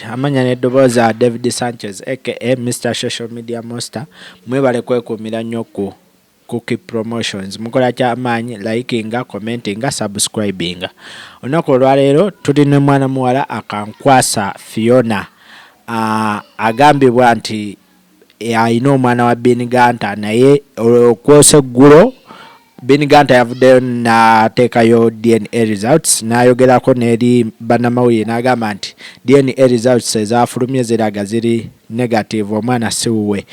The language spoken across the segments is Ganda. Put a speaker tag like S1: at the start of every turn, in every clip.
S1: Amanya n'eddoboozi David Sanchez aka Mr Social Media Monster. Mwebale kwekuumira nnyo ku Cookie Promotions. Mukola kyamaanyi likinga, commentinga, subscribinga. Olunaku olwaleero tuli ne mwana muwala Akankwasa Fiona agambibwa nti alina omwana wa Bean Gunter, naye okwosa eggulo Bean Gunter yavuddeyo n'ateekayo DNA results n'ayogerako n'eri bannamawulire n'agamba nti DNA results ezafulumye ziraga ziri negative, omwana si wuwe.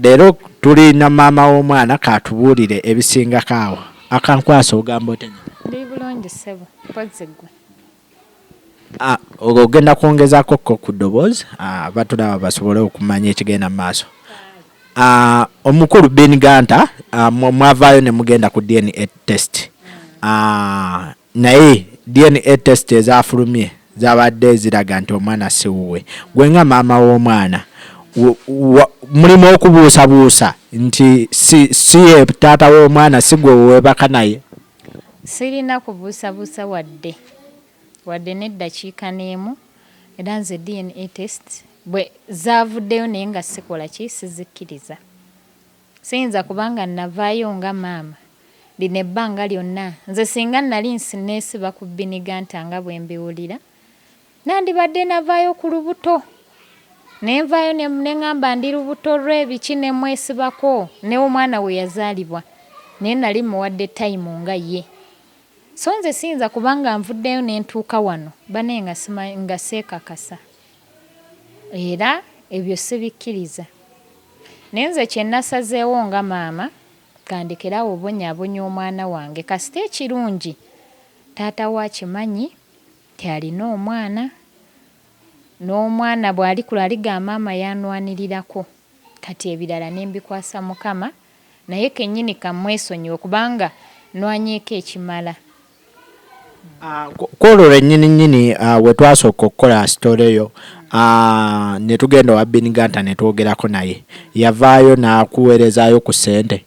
S1: Leero tuli na maama w'omwana katubuulire ebisingako awo. Akankwasa, ogamba otya?
S2: Ndi bulungi ssebo, mpozzi ggwe?
S1: Ogenda kwongezaako ko ku ddoboozi batulaba basobole okumanya ekigenda mu maaso. Omukulu Bean Gunter, mwavaayo ne mugenda ku DNA test, naye DNA test ezafulumye zabadde ziraga nti omwana si wuwe. Gwe nga maama w'omwana, mulimu okubuusabuusa nti si ye taata w'omwana, si gwe weebaka naye?
S2: Sirina kubuusabuusa wadde n'eddakiika n'emu. Era nze DNA test bwe zaavuddeyo naye nga sikola ki, sizikkiriza. Siyinza kubanga navaayo nga maama lino ebbanga lyonna. Nze singa nali neesiba ku Bean Gunter nga bwe mbiwulira, nandibadde navaayo ku lubuto ne nvaayo ne ŋŋamba ndi lubuto lwe biki ne mwesibako ne omwana we yazaalibwa, naye nali muwadde time nga ye. So nze siyinza kubanga nvuddeyo ne ntuuka wano bannaye nga seekakasa, era ebyo sibikkiriza. Naye nze kye nasazeewo nga maama, kandekere awo obonyaabonya omwana wange, kasita ekirungi taata we akimanyi nti alina omwana, n'omwana bw'alikula aligamba maama yanwanirirako. Kati ebirala ne mbikwasa Mukama, naye kennyini kammwesonyiwe kubanga nwanyeeko ekimala.
S1: Ku olwo lwennyini nnyini we twasooka okukola story eyo ne tugenda owa Bean Gunter ne twogerako naye, yavaayo n'akuweerezaayo ku ssente?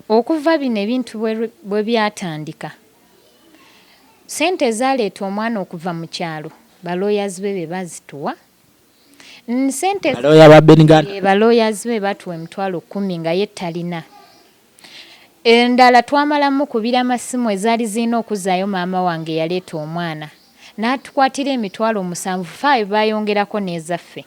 S2: Okuva bino ebintu bwe byatandika, ssente ezaaleeta omwana okuva mu kyalo ba lawyers be be bazituwa. Ssente
S1: Balooya ba Bean Gunter?
S2: Ba lawyers be batuwa 100,000 nga ye talina. Endala twamala mukubira amasimu ezaali zirina okuzzaayo maama wange eyaleeta omwana, n'atukwatira 70,000, ffe baayongerako n'ezaffe.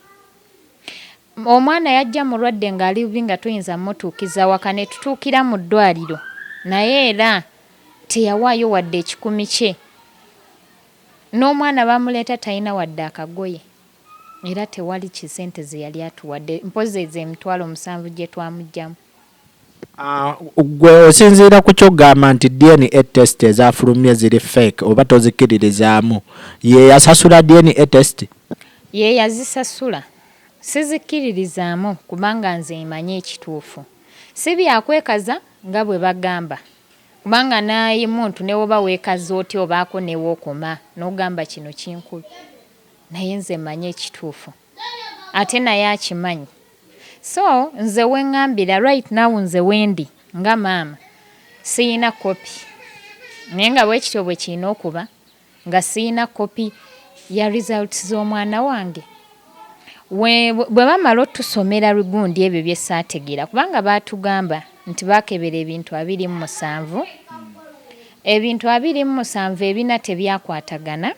S2: Omwana yajja mulwadde ng'ali bubi nga toyinza mmutuukiza waka, ne tutuukira mu ddwaliro naye era teyawaayo wadde ekikumi kye. N'omwana baamuleeta talina wadde akagoye, era tewali kisente ze yali atuwadde mpozzi ezo 70,000 gye twamuggyamu.
S1: Ggwe osinziira ku ky'okugamba nti DNA test ezafulumye ziri fake oba tozikkiririzaamu? Ye yasasula DNA test?
S2: Ye yazisasula. Sizikkiririzaamu kubanga nze mmanyi ekituufu. Si byakwekaza nga bwe bagamba, kubanga naye muntu ne bw'oba weekaza otya obaako ne w'okoma n'ogamba kino kinkubye, naye nze mmanyi ekituufu ate naye akimanyi. So nze we ŋŋambira right now, nze wendi nga maama siyina kopi, naye nga bwe kityo bwe kirina okuba nga siyina kopi ya results z'omwana wange. Bwe bamala otusomera gundi ebyo bye saategeera, kubanga baatugamba nti baakebera ebintu 27, ebintu 27 ebina tebyakwatagana,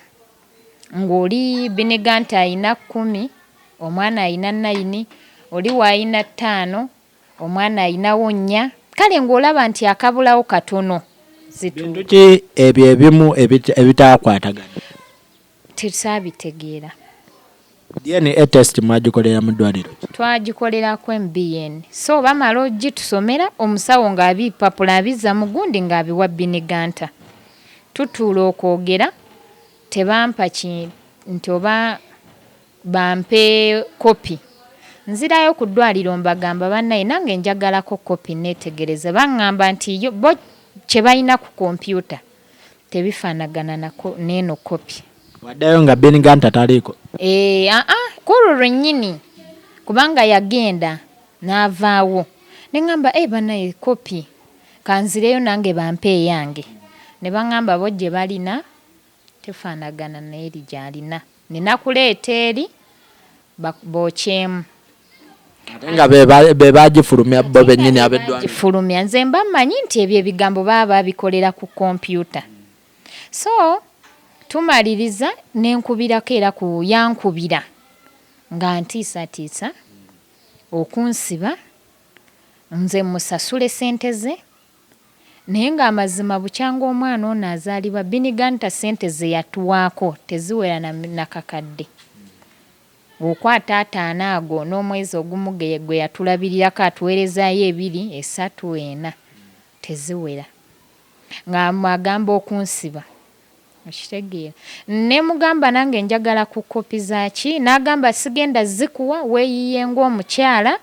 S2: ng'oli Bean Gunter ayina 10, omwana ayina 9, oli waayina 5, omwana ayinawo 4, kale ng'olaba nti akabulawo katono.
S1: Bintu ki ebyo ebimu ebitakwatagana?
S2: Tesaabitegeera.
S1: DNA test mwagikolera mu ddwaliro ki?
S2: Twagikolerako MBN. So bamala ogitusomera, omusawo ng'abipapula abizza mu gundi ng'abiwa Bean Gunter. Tutuula okwogera, tebampa ki nti oba bampe kopi. Nzirayo ku ddwaliro mbagamba, "Bannaye, nange njagalako kopi neetegereze." Baŋŋamba nti bo kye balina ku kompyuta tebifaanagana nako n'eno kopi.
S1: Waddayo nga Bean Gunter taliiko?
S2: Ee, aa, ku olwo lwennyini, kubanga yagenda n'avaawo. Ne ŋŋamba, "Eh bannaye, kopi kanzireyo nange bampe eyange." Ne baŋŋamba bo gye balina tefaanagana n'eri gy'alina. Nina kuleeta eri bookyemu.
S1: Ate nga be bagifulumya bo bennyini ab'eddwaliro.
S2: Bagifulumya nze mba mmanyi nti ebyo ebigambo baba babikolera ku kompyuta. So tumaliriza ne nkubirako era ku yankubira nga ntiisatiisa okunsiba nze mmusasule ssente ze naye ng'amazima bukyanga omwana ono azaalibwa Biniganta ssente ze yatuwaako teziwera na kakadde. Okwata ataano ago n'omwezi ogumu gwe yatulabirirako atuweerezaayo ebiri, esatu, ena teziwera. Nga agamba okunsiba. Okitegeera. Ne mugamba nange njagala ku kkopi za ki? N'agamba sigenda zikuwa weeyiye ng'omukyala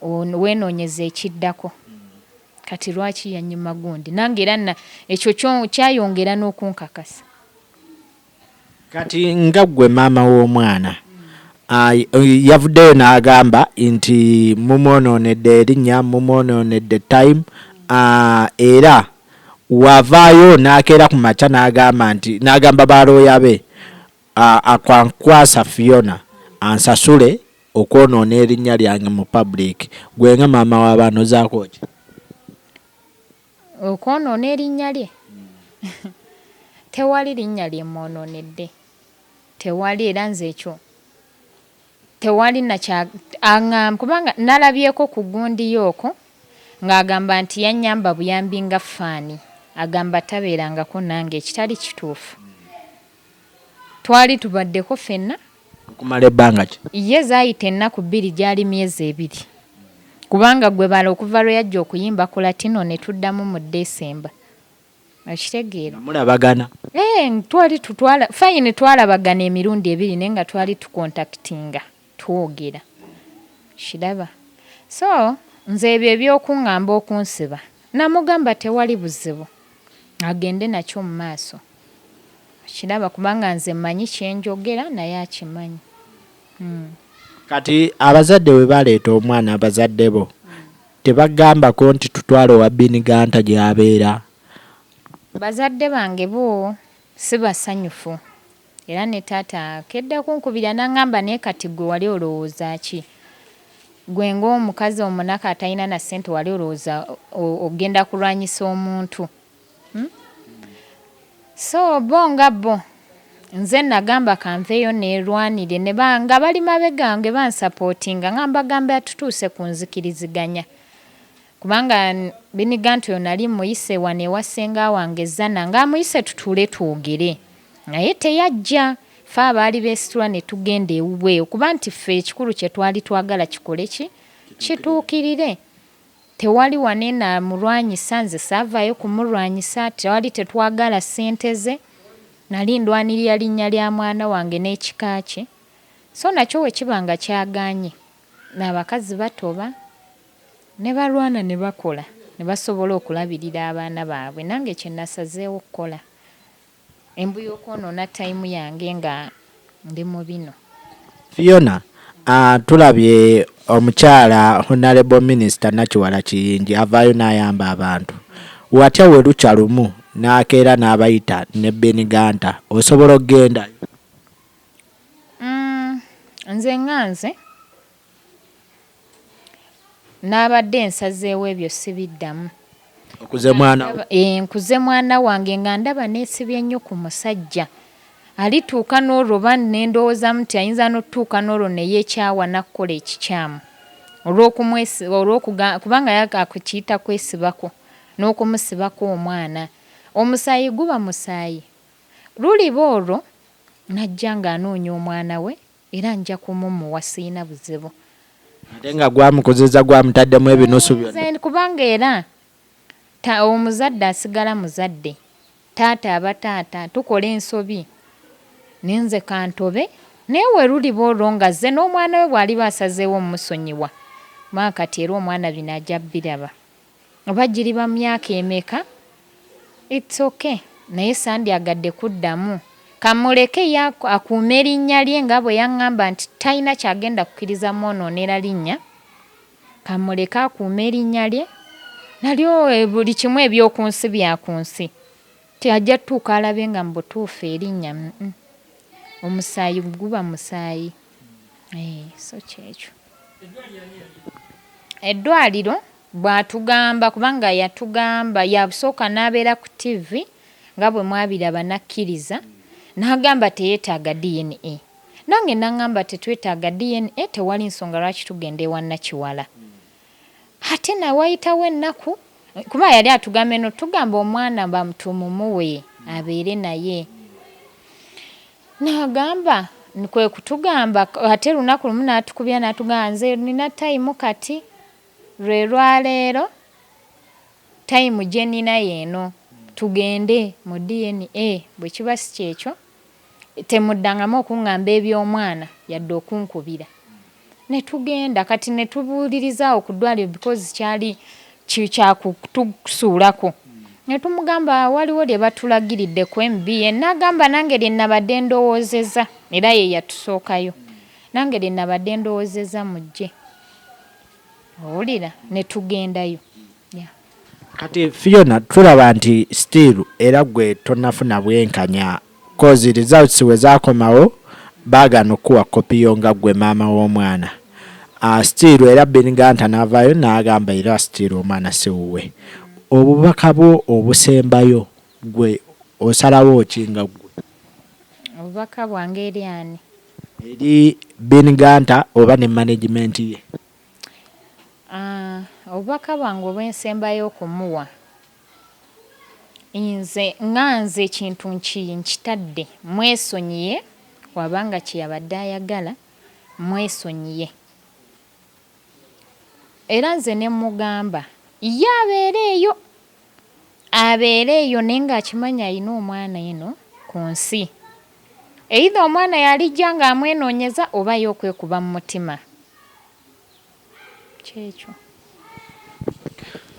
S2: weenoonyeze ekiddako. Kati lwaki yannyima gundi? Nange era ekyo kyayongera n'okunkakasa.
S1: Kati nga ggwe maama w'omwana, yavuddeyo n'agamba nti mumwonoonedde erinnya, mumwonoonedde time, era wavaayo n'akeera ku makya n'agamba nti n'agamba balooya be akwankwasa Fiona ansasule okwonoona erinnya lyange mu public. Gwe nga maama w'abaana ozaako ki?
S2: Okwonoona erinnya lye? Tewali linnya lye mmwonoonedde. Tewali era nze ekyo tewali nakya aŋŋamba kubanga nalabyeko ku gundi ye okwo ng'agamba nti yannyamba buyambi nga ffaani. Agamba tabeerangako nange ekitali kituufu. Twali tubaddeko ffenna.
S1: Okumala ebbanga ki?
S2: Ye zaayita ennaku bbiri gyali myezi ebiri. Kubanga gwe bala okuva lwe yajja okuyimba ku Latino ne tuddamu mu December. Okitegeera?
S1: Mulabagana?
S2: Eh, twali tutwala fine twalabagana emirundi ebiri naye nga twali tukontakitinga twogera. Kiraba. So nze ebyo eby'okuŋŋamba okunsiba namugamba tewali buzibu agende nakyo mu maaso. Okiraba kubanga nze mmanyi kye njogera naye akimanyi.
S1: Kati abazadde bwe baleeta omwana abazadde bo tebagambako nti tutwale owa Biniganta gy'abeera?
S2: Bazadde bange bo si basanyufu era ne taata akedde kunkubira n'aŋŋamba naye kati ggwe wali olowooza ki? Ggwe ng'omukazi omunaku atalina na ssente wali olowooza ogenda kulwanyisa omuntu? Hmm? So bo nga bo nze nagamba kanveeyo neerwanire ne nga bali mabega wange bansapootinga nga mbagamba tutuuse ku nzikiriziganya kubanga Biniganti oyo nali muyise wano ewa ssenga wange Zana ng'amuyise tutuule twogere naye teyajja ffe abaali beesitula ne tugenda ewuwe okuba nti ffe ekikulu kye twali twagala kikole ki kituukirire. Tewali wano eno amulwanyisa nze saavaayo kumulwanyisa twali tetwagala ssente ze nali ndwanirira linnya lya mwana wange n'ekika kye so nakyo bwe kiba nga kyagaanye abakazi batoba ne balwana ne bakola ne basobola okulabirira abaana baabwe nange kye nasazeewo okukola. Embu y'okwonoona time yange nga ndi mu bino.
S1: Fiona, tulabye omukyala Honarebo Minisita Nakiwala Kiyingi avaayo n'ayamba abantu. Watya we lukya lumu n'akeera n'abayita ne Beniganta, osobola okugendayo?
S2: Nze nga nze Naabadde nsazeewo ebyo sibiddamu.
S1: Okuze mwana wo?
S2: Eeh nkuze mwana wange nga ndaba neesibye nnyo ku musajja. Alituuka n'olwo oba ne ndowoozamu nti ayinza n'otutuuka n'olwo ne yeekyawa n'akukola ekikyamu olw'okumwesi olw'okuga kubanga ye akiyita kwesibako n'okumusibako omwana. Omusaayi guba musaayi. Luliba olwo n'ajja ng'anoonya omwana we Era nja kumumuwa siyina buzibu.
S1: Ate nga gwamukuzizza gwamutaddemu ebinusu byonna.
S2: Nze kubanga era ta omuzadde asigala muzadde, taata aba taata, tukola ensobi naye nze kantobe naye weluliba olwo nga azze n'omwana we bwaliba asazeewo omusonyiwa kubanga kati era omwana bino aja biraba. Oba giriba myaka emeka it's ok naye sandyagadde kuddamu kamuleke ye akuume linnya lye nga bwe yaŋŋamba nti talina kyagenda kukkiriza mwonoonera linnya kamuleke akuume erinnya lye nalyo eh, buli kimu eby'oku nsi bya ku nsi ti ajja tutuuka alabe nga mu butuufu erinnya mm -mm. Omusaayi guba musaayi. So kyekyo. Eddwaliro bw'atugamba kubanga yatugamba yasooka n'abeera ku ttivi nga bwe mwabiraba n'akkiriza n'agamba teyeetaaga DNA. Nange n'aŋŋamba tetwetaaga DNA tewali nsonga lwaki tugenda ewa Nakiwala. Ate na wayitawo ennaku kuba yali atugamba eno tugamba omwana tumumuwe abeere naye. N'agamba, kwe kutugamba ate lunaku lumu n'atukubira n'atugamba nze nina tayimu kati lwe lwaleero tayimu gye nnina y'eno tugende mu DNA bwe kiba si kyekyo temuddangamu okungamba eby'omwana yadde okunkubira. Ne tugenda kati ne tubuuliriza awo ku ddwaliro because kyali kya kutusuulako. Ne tumugamba waliwo lye batulagiridde ku MBN n'agamba nange lye nabadde ndowoozeza era ye yatusookayo. Nange lye nabadde ndowoozeza mujje. Owulira ne tugendayo. Yeah.
S1: Kati Fiona tulaba nti still era gwe tonafuna bwenkanya coz results wezakomawo bagana okukuwa copy yo nga gwe maama womwana still era Bean Gunter navayo nagamba era still omwana siwuwe. Obubaka bwo obusembayo gwe osalawo ki nga gwe?
S2: Obubaka bwange eri ani?
S1: Eri Bean Gunter oba ne management ye.
S2: Obubaka bwange obwensembayo okumuwa nze nga nze ekintu nkitadde mwesonyiye waba nga kyeyabadde ayagala mwesonyiye era nze nemugamba ye abeere eyo abeere eyo naye nga akimanyi alina omwana eno ku nsi either omwana yalijja nga amwenoonyeza oba ye okwekuba mu mutima. Kyekyo.